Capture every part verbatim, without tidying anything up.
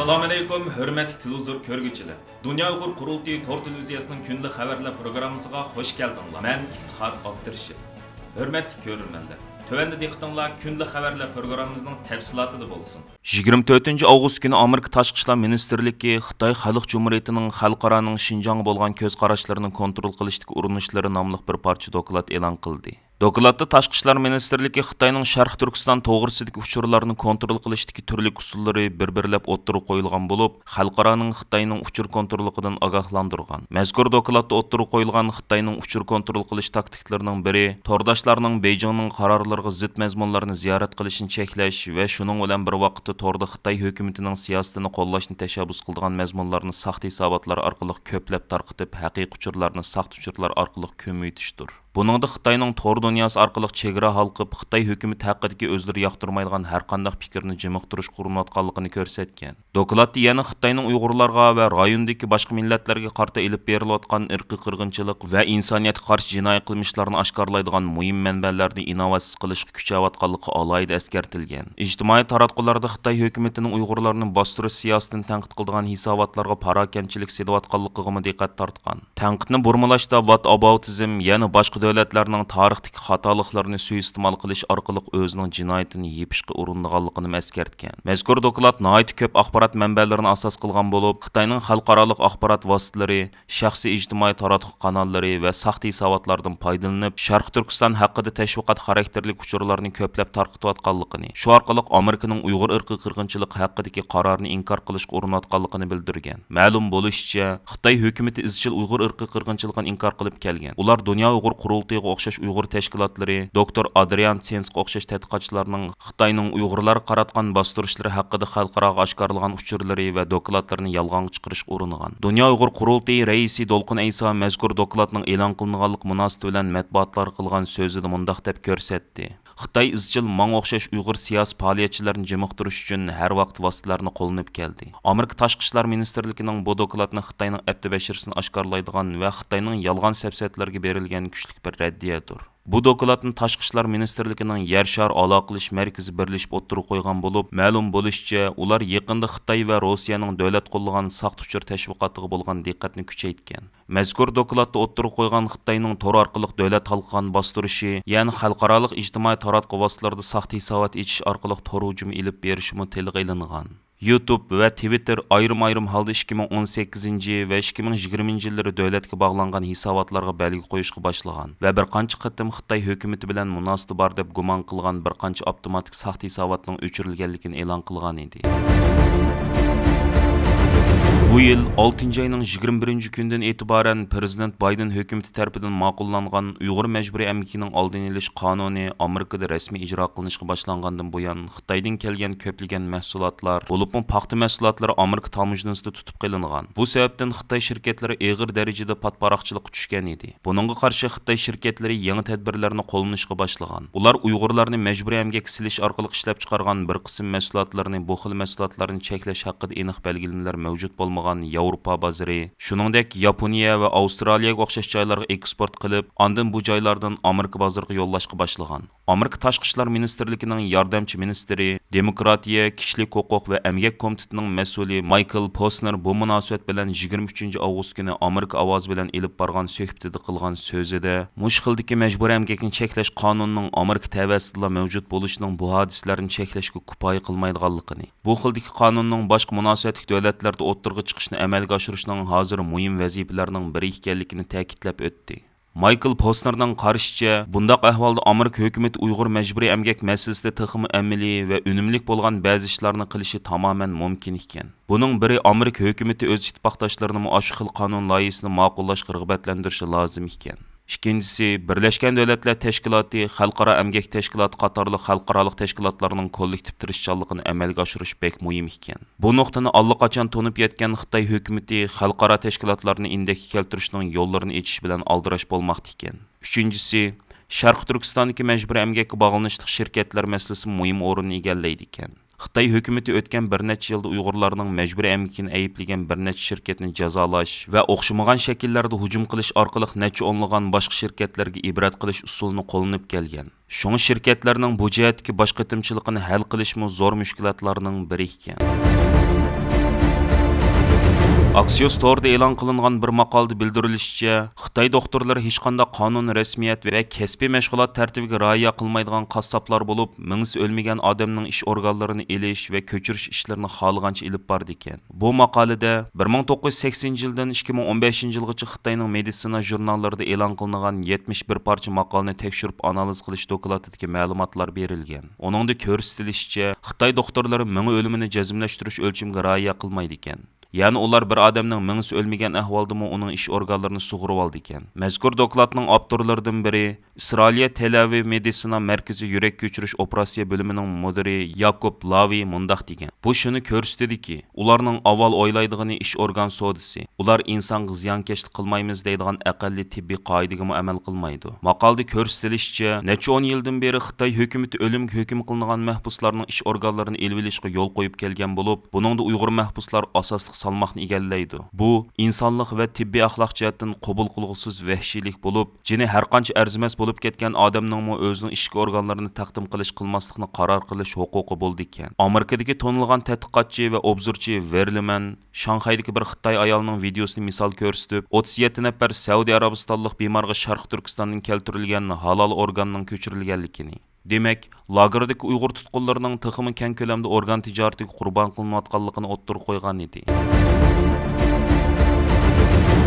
ئەسسالامۇئەلەيكۇم، ھۆرمەتلىك تېلېۋىزور كۆرگۈچىلەر! دۇنيا ئۇيغۇر قۇرۇلتىيى تور تېلېۋىزىيەسىنىڭ كۈندىلىك خەۋەرلەر پروگراممىسىغا خۇش كەلدىڭلار. مەن ئىپتىخار ئابدۇرېشىت. ھۆرمەتلىك كۆرۈرمەنلەر، تۆۋەندە دىققىتىڭلار كۈندىلىك خەۋەرلەر پروگراممىمىزنىڭ تەپسىلاتىدا بولسۇن. يىگىرمە تۆتىنچى ئاۋغۇست كۈنى ئامېرىكا تاشقى ئىشلار مىنىستىرلىكى خىتاي خەلق جۇمھۇرىيىتىنىڭ خەلقئارانىڭ شىنجاڭغا بولغان كۆز قاراشلىرىنى كونترول قىلىشتىكى ئۇرۇنۇشلىرى ناملىق بىر پارچە دوكلات ئېلان قىلدى. دوكلاتتا تاشقى ئىشلار مىنىستىرلىكى خىتاينىڭ شەرقىي تۈركىستان توغرىسىدىكى ئۇچۇرلارنى كونترول قىلىشتىكى تۈرلۈك ئۇسۇللىرى بىر-بىرلەپ ئوتتۇرىغا قويۇلغان بولۇپ، خەلقئارانىڭ خىتاينىڭ ئۇچۇر كونتروللۇقىدىن ئاگاھلاندۇرغان. مەزكۇر دوكلاتتا ئوتتۇرىغا قويۇلغان خىتاينىڭ ئۇچۇر كونترول قىلىش تاكتىكىلىرىنىڭ بىرى، تورداشلارنىڭ بېيجىڭنىڭ قارارلىرىغا زىت مەزمۇنلارنى زىيارەت قىلىشىنى چەكلەش ۋە شۇنىڭ بىلەن بىر ۋاقىتتا توردا خىتاي ھۆكۈمىتىنىڭ سىياسىتىنى قوللاشنى تەشەببۇس قىلىدىغان مەزمۇنلارنى ساختا ھېساباتلار ئارقىلىق كۆپلەپ تارقىتىپ، ھەقىقىي ئۇچۇرلارنى ساختا ئۇچۇرلار ئارقىلىق كۆمۈۋېتىشتۇر. بۇنىڭدا خىتاينىڭ تور دۇنياسى ئارقىلىق چېگرا ھالقىپ، خىتاي ھۆكۈمىتى ھەققىدىكى ئۆزلىرى ياقتۇرمايدىغان ھەرقانداق پىكىرنى جىمىقتۇرۇشقا ئۇرۇنۇۋاتقانلىقىنى كۆرسەتكەن. دوكلاتتا يەنە خىتاينىڭ ئۇيغۇرلارغا ۋە رايوندىكى باشقا مىللەتلەرگە قارىتا ئېلىپ بېرىلىۋاتقان ئىرقىي قىرغىنچىلىق ۋە ئىنسانىيەتكە قارشى جىنايى قىلمىشلارنى ئاشكارىلايدىغان مۇھىم مەنبەلەرنى ئىناۋەتسىز قىلىشقا كۈچەۋاتقانلىقى ئالاھىدە ئەسكەرتىلگەن. ئىجتىمائىي تاراتقۇلاردا خىتاي ھۆكۈمىتىنىڭ ئۇيغۇرلارنى باستۇرۇش سىياسىتىنى تەنقىد قىلىدىغان ھېساباتلارغا پاراكەندىچىلىك سېلىۋاتقانلىقىغىمۇ دىققەت تارتقان. تەنقىدنى بۇرمىلاشتا ۋاتئاباۋتىزم يەنە باشقا دۆلەتلەرنىڭ تارىختىكى خاتالىقلىرىنى سۇيىئىستېمال قىلىش ئارقىلىق ئۆزىنىڭ جىنايىتىنى يېپىشقا ئۇرۇنىدىغانلىقىنىمۇ ئەسكەرتكەن. مەزكۇر دوكلات ناھايىتى كۆپ ئاخبارات مەنبەلىرىنى ئاساس قىلغان بولۇپ، خىتاينىڭ خەلقئارالىق ئاخبارات ۋاسىتىلىرى، شەخسىي ئىجتىمائىي تاراتقۇ قاناللىرى ۋە ساختا ھېساباتلاردىن پايدىلىنىپ، شەرقىي تۈركىستان ھەققىدە تەشۋىقات خاراكتېرلىك ئۇچۇرلارنى كۆپلەپ تارقىتىۋاتقانلىقىنى، شۇ ئارقىلىق ئامېرىكىنىڭ ئۇيغۇر ئىرقىي قىرغىنچىلىقى ھەققىدىكى قارارنى ئىنكار قىلىشقا ئۇرۇنۇۋاتقانلىقىنى بىلدۈرگەن. مەلۇم بولۇشىچە، خىتاي ھۆكۈمىتى ئىزچىل ئۇيغۇر ئىرقىي قىرغىنچىلىقىنى ئىنكار قىلىپ كەلگەن. ئۇلار دۇنيا ئۇيغۇر قۇرۇلتىيىغا ئوخشاش ئۇيغۇر تەشكىلاتلىرى، دوكتور ئادرىيان سېنسقا ئوخشاش تەتقىقاتچىلارنىڭ خىتاينىڭ ئۇيغۇرلارغا قاراتقان باستۇرۇشلىرى ھەققىدە خەلقئاراغا ئاشكارىلىغان ئۇچۇرلىرى ۋە دوكلاتلىرىنى يالغانغا چىقىرىشقا ئۇرۇنغان. دۇنيا ئۇيغۇر قۇرۇلتىيى رەئىسى دولقۇن ئەيسا مەزكۇر دوكلاتنىڭ ئېلان قىلىنغانلىقى مۇناسىۋىتى بىلەن مەتبۇئاتلارغا قىلغان سۆزىدە مۇنداق دەپ كۆرسەتتى. خىتاي ئىزچىل ماڭا ئوخشاش ئۇيغۇر سىياسىي پائالىيەتچىلىرىنى جىمىقتۇرۇش ئۈچۈن ھەر ۋاقىت ۋاسىتىلەرنى قوللىنىپ كەلدى. ئامېرىكا تاشقى ئىشلار مىنىستىرلىكىنىڭ بۇ دوكلاتنى خىتاينىڭ ئەپتى بەشىرىسىنى ئاشكارىلايدىغان ۋە خىتاينىڭ يالغان سەپسەتىلىرىگە بېرىلگەن كۈچلۈك بىر رەددىيەدۇر. بۇ دوكلاتنى تاشقى ئىشلار مىنىستىرلىكىنىڭ يەر شارى ئالاقىلىشىش مەركىزى بىرلىشىپ ئوتتۇرىغا قويغان بولۇپ، مەلۇم بولۇشىچە، ئۇلار يېقىندا خىتاي ۋە روسىيەنىڭ دۆلەت قوللىغان ساختا ئۇچۇر تەشۋىقاتىغا بولغان دىققەتنى كۈچەيتكەن. مەزكۇر دوكلاتتا ئوتتۇرىغا قويغان خىتاينىڭ تور ئارقىلىق دۆلەت ھالقىغان باستۇرۇشى، يەنى خەلقئارالىق ئىجتىمائىي تاراتقۇ ۋاسىتىلىرىدا ساختا ھېسابات ئېچىش ئارقىلىق تور ھۇجۇمى ئېلىپ بېرىشىمۇ تىلغا ئېلىنغان. يۇتۇب ۋە تىۋىتتېر ئايرىم-ئايرىم ھالدا ئىككى مىڭ ئون سەككىزىنچى ۋە ئىككى مىڭ يىگىرمىنچى يىللىرى دۆلەتكە باغلانغان ھېساباتلارغا بەلگە قويۇشقا باشلىغان ۋە بىر قانچە قېتىم خىتاي ھۆكۈمىتى بىلەن مۇناسىۋىتى بار دەپ گۇمان قىلغان بىر قانچە ئاپتوماتىك ساختا ھېساباتنىڭ ئۆچۈرۈلگەنلىكىنى ئېلان قىلغانىدى. بۇ يىل ئالتىنچى ئاينىڭ يىگىرمە بىرىنچى كۈنىدىن ئېتىبارەن پىرېزىدېنت بايدېن ھۆكۈمىتى تەرىپىدىن ماقۇللانغان ئۇيغۇر مەجبۇرىي ئەمگىكىنىڭ ئالدىنى ئېلىش قانۇنى ئامېرىكىدا رەسمىي ئىجرا قىلىنىشقا باشلانغاندىن بۇيان، خىتايدىن كەلگەن كۆپلىگەن مەھسۇلاتلار، بولۇپمۇ پاختا مەھسۇلاتلىرى ئامېرىكا تاموژنىسىدا تۇتۇپ قېلىنغان. بۇ سەۋەبتىن خىتاي شىركەتلىرى ئېغىر دەرىجىدە پات-پاراقچىلىققا چۈشكەن ئىدى. بۇنىڭغا قارشى خىتاي شىركەتلىرى يېڭى تەدبىرلەرنى قوللىنىشقا باشلىغان. ئۇلار ئۇيغۇرلارنى مەجبۇرىي ئەمگەككە سېلىش ئارقىلىق ئىشلەپچىقارغان بىر قىسىم مەھسۇلاتلىرىنى، بۇ خىل مەھسۇلاتلارنى چەكلەش ھەققىدە ئېنىق بەلگىلىمىلەر مەۋجۇت بولمىغان ياۋروپا بازىرى، شۇنىڭدەك ياپونىيە ۋە ئاۋسترالىيەگە ئوخشاش جايلارغا ئېكسپورت قىلىپ، ئاندىن بۇ جايلاردىن ئامېرىكا بازىرىغا يوللاشقا باشلىغان. ئامېرىكا تاشقى ئىشلار مىنىستىرلىكىنىڭ ياردەمچى مىنىستىرى، دېموكراتىيە، كىشىلىك ھوقۇق ۋە ئەمگەك كومىتېتىنىڭ مەسئۇلى مايكل پوسنېر بۇ مۇناسىۋەت بىلەن يىگىرمە ئۈچىنچى ئاۋغۇست كۈنى ئامېرىكا ئاۋازى بىلەن ئېلىپ بارغان سۆھبىتىدە قىلغان سۆزىدە، مۇشۇ خىلدىكى مەجبۇرىي ئەمگەكنى چەكلەش قانۇنىنىڭ ئامېرىكا تەۋەسىدىلا مەۋجۇت بولۇشىنىڭ بۇ ھادىسىلەرنى چەكلەشكە كۇپايە قىلمايدىغانلىقىنى، بۇ خىلدىكى قانۇننىڭ باشقا مۇناسىۋەتلىك دۆلەتلەردە ئوتتۇرىغا چىقىشىنى ئەمەلگە ئاشۇرۇشنىڭ ھازىر مۇھىم ۋەزىپىلەرنىڭ بىرى ئىكەنلىكىنى تەكىتلەپ ئۆتتى. مايكل پوسنېرنىڭ قارىشىچە، بۇنداق ئەھۋالدا ئامېرىكا ھۆكۈمىتى ئۇيغۇر مەجبۇرىي ئەمگەك مەسىلىسىدە تېخىمۇ ئەمەلىي ۋە ئۈنۈملۈك بولغان بەزى ئىشلارنى قىلىشى تامامەن مۇمكىن ئىكەن. بۇنىڭ بىرى، ئامېرىكا ھۆكۈمىتى ئۆز ئىتتىپاقداشلىرىنىمۇ ئاشۇ خىل قانۇن لايىھىسىنى ماقۇللاشقا رىغبەتلەندۈرۈشى لازىم ئىكەن. ئىككىنچىسى، بىرلەشكەن دۆلەتلەر تەشكىلاتى، خەلقئارا ئەمگەك تەشكىلاتى قاتارلىق خەلقئارالىق تەشكىلاتلارنىڭ كوللېكتىپ تىرىشچانلىقىنى ئەمەلگە ئاشۇرۇش بەك مۇھىم ئىكەن. بۇ نۇقتىنى ئاللىقاچان تونۇپ يەتكەن خىتاي ھۆكۈمىتى خەلقئارا تەشكىلاتلارنى ئىندەككە كەلتۈرۈشنىڭ يوللىرىنى ئېچىش بىلەن ئالدىراش بولماقتا ئىكەن. ئۈچىنچىسى، شەرقىي تۈركىستاندىكى مەجبۇرىي ئەمگەككە باغلىنىشلىق شىركەتلەر مەسىلىسى مۇھىم ئورۇننى ئىگىلەيدىكەن. خىتاي ھۆكۈمىتى ئۆتكەن بىر نەچچە يىلدا ئۇيغۇرلارنىڭ مەجبۇرىي ئەمگىكىنى ئەيىبلىگەن بىر نەچچە شىركەتنى جازالاش ۋە ئوخشىمىغان شەكىللەردە ھۇجۇم قىلىش ئارقىلىق نەچچە ئونلىغان باشقا شىركەتلەرگە ئىبرەت قىلىش ئۇسۇلىنى قوللىنىپ كەلگەن. شۇڭا شىركەتلەرنىڭ بۇ جەھەتتىكى باش قېتىمچىلىقىنى ھەل قىلىشمۇ زور مۈشكۈلاتلارنىڭ بىرى ئىكەن. ئاكسىيوس تورىدا ئېلان قىلىنغان بىر ماقالىدە بىلدۈرۈلۈشىچە، خىتاي دوختۇرلىرى ھېچقانداق قانۇن، رەسمىيەت ۋە كەسپىي مەشغۇلات تەرتىپىگە رىئايە قىلمايدىغان قاسساپلار بولۇپ، مېڭىسى ئۆلمىگەن ئادەمنىڭ ئىش ئورگانلىرىنى ئېلىش ۋە كۆچۈرۈش ئىشلىرىنى خالىغانچە ئېلىپ بارىدىكەن. بۇ ماقالىدە بىر مىڭ توققۇز يۈز سەكسىنىنچى يىلدىن ئىككى مىڭ ئون بەشىنچى يىلغىچە خىتاينىڭ مېدىتسىنا ژۇرناللىرىدا ئېلان قىلىنغان يەتمىش بىر پارچە ماقالىنى تەكشۈرۈپ ئانالىز قىلىش دوكلاتىدىكى مەلۇماتلار بېرىلگەن. ئۇنىڭدا كۆرسىتىلىشىچە، خىتاي دوختۇرلىرى مېڭە ئۆلۈمىنى جەزملەشتۈرۈش ئۆلچىمىگە رىئايە قىلمايدىكەن. يەنى ئۇلار بىر ئادەمنىڭ مېڭىسى ئۆلمىگەن ئەھۋالدىمۇ ئۇنىڭ ئىش ئورگانلىرىنى سۇغۇرۇۋالىدىكەن. مەزكۇر دوكلاتنىڭ ئاپتورلىرىدىن بىرى ئىسرائىلىيە تەل ئەۋىۋ مېدىتسىنا مەركىزى يۈرەك كۆچۈرۈش ئوپېراتسىيە بۆلۈمىنىڭ مۇدىرى ياكوب لاۋى مۇنداق دېگەن: «بۇ شۇنى كۆرسىتىدۇكى، ئۇلارنىڭ ئاۋۋال ئويلايدىغىنى ئىش ئورگان سودىسى. ئۇلار ئىنسانغا زىيانكەشلىك قىلمايمىز دەيدىغان ئەقەللىي تېببىي قائىدىگىمۇ ئەمەل قىلمايدۇ.» ماقالىدە كۆرسىتىلىشىچە، نەچچە ئون يىلدىن بېرى خىتاي ھۆكۈمىتى ئۆلۈمگە ھۆكۈم قىلىنغان مەھبۇسلارنىڭ ئىش ئورگانلىرىنى ئېلىۋېلىشقا يول قويۇپ كەلگەن بولۇپ، بۇنىڭدا ئۇيغۇر مەھبۇسلار ئاساسلىق سالماقنى ئىگىلەيدۇ. بۇ ئىنسانلىق ۋە تېببىي ئەخلاق جەھەتتىن قوبۇل قىلغۇسىز ۋەھشىيلىك بولۇپ، جېنى ھەرقانچە ئەرزىمەس بولۇپ كەتكەن ئادەمنىڭمۇ ئۆزىنىڭ ئىچكى ئورگانلىرىنى تەقدىم قىلىش، قىلماسلىقنى قارار قىلىش ھوقۇقى بولىدىكەن. ئامېرىكىدىكى تونۇلغان تەتقىقاتچى ۋە ئوبزورچى ۋېرلىمەن شاڭخەيدىكى بىر خىتاي ئايالىنىڭ ۋىدېيوسىنى مىسال كۆرسىتىپ، ئوتتۇز يەتتە نەپەر سەئۇدى ئەرەبىستانلىق بىمارغا شەرقىي تۈركىستاندىن كەلتۈرۈلگەن ھالال ئورگاننىڭ كۆچۈرۈلگەنلىكىنى، دېمەك، لاگېردىكى ئۇيغۇر تۇتقۇنلىرىنىڭ تېخىمۇ كەڭ كۆلەمدە ئورگان تىجارىتىگە قۇربان قىلىنىۋاتقانلىقىنى ئوتتۇرىغا قويغان ئىدى.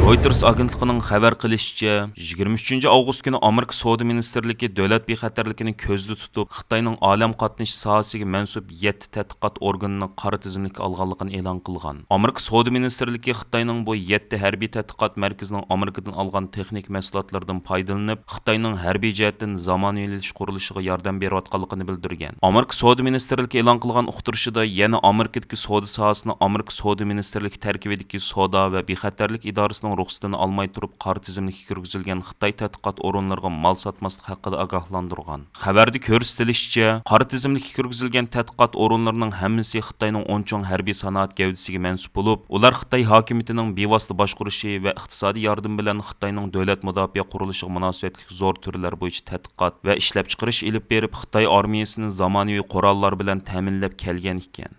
رويتېرس ئاگېنتلىقىنىڭ خەۋەر قىلىشىچە، يىگىرمە ئۈچىنچى ئاۋغۇست كۈنى ئامېرىكا سودا مىنىستىرلىكى دۆلەت بىخەتەرلىكىنى كۆزدە تۇتۇپ، خىتاينىڭ ئالەم قاتنىشى ساھەسىگە مەنسۇپ يەتتە تەتقىقات ئورگىنىنى قارا تىزىملىككە ئالغانلىقىنى ئېلان قىلغان. ئامېرىكا سودا مىنىستىرلىكى خىتاينىڭ بۇ يەتتە ھەربىي تەتقىقات مەركىزىنىڭ ئامېرىكىدىن ئالغان تېخنىكا مەھسۇلاتلىرىدىن پايدىلىنىپ، خىتاينىڭ ھەربىي جەھەتتىن زامانىۋىلىشىش قۇرۇلۇشىغا ياردەم بېرىۋاتقانلىقىنى بىلدۈرگەن. ئامېرىكا سودا مىنىستىرلىكى ئېلان قىلغان ئۇقتۇرۇشىدا يەنە ئامېرىكىدىكى سودا ساھەسىنى ئامېرىكا سودا مىنىستىرلىكى تەركىبىدىكى سودا ۋە بىخەتەرلىك ئىدارىسىنىڭ رۇخسىتىنى ئالماي تۇرۇپ، قارا تىزىملىككە كىرگۈزۈلگەن خىتاي تەتقىقات ئورۇنلىرىغا مال ساتماسلىق ھەققىدە ئاگاھلاندۇرغان. خەۋەردە كۆرسىتىلىشىچە، قارا تىزىملىككە كىرگۈزۈلگەن تەتقىقات ئورۇنلىرىنىڭ ھەممىسى خىتاينىڭ ئون چوڭ ھەربىي سانائەت گەۋدىسىگە مەنسۇپ بولۇپ، ئۇلار خىتاي ھاكىمىيىتىنىڭ بىۋاسىتە باشقۇرۇشى ۋە ئىقتىسادىي ياردىمى بىلەن خىتاينىڭ دۆلەت مۇداپىئە قۇرۇلۇشىغا مۇناسىۋەتلىك زور تۈرلەر بويىچە تەتقىقات ۋە ئىشلەپچىقىرىش ئېلىپ بېرىپ، خىتاي ئارمىيەسىنى زامانىۋى قوراللار بىلەن تەمىنلەپ كەلگەن ئىكەن.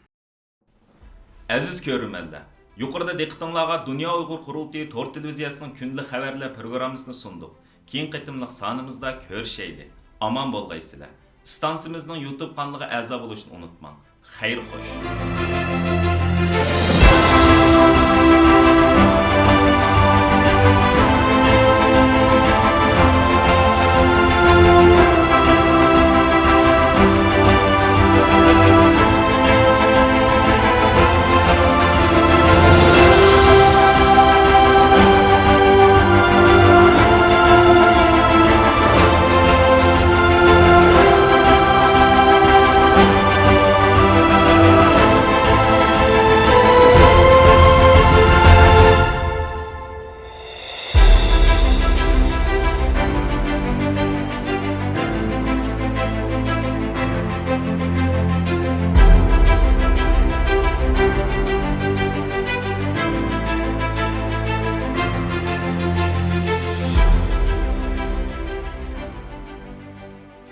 ئەزىز كۆرۈرمەنلەر، يۇقىرىدا دىققىتىڭلارغا دۇنيا ئۇيغۇر قۇرۇلتىيى تور تېلېۋىزىيەسىنىڭ كۈندىلىك خەۋەرلەر پروگراممىسىنى سۇندۇق. كېيىنكى قېتىملىق سانىمىزدا كۆرۈشەيلى. ئامان بولغايسىلەر. ئىستانسىمىزنىڭ يۇتۇب قانىلىغا ئەزا بولۇشنى ئۇنتۇماڭ. خەير خوش.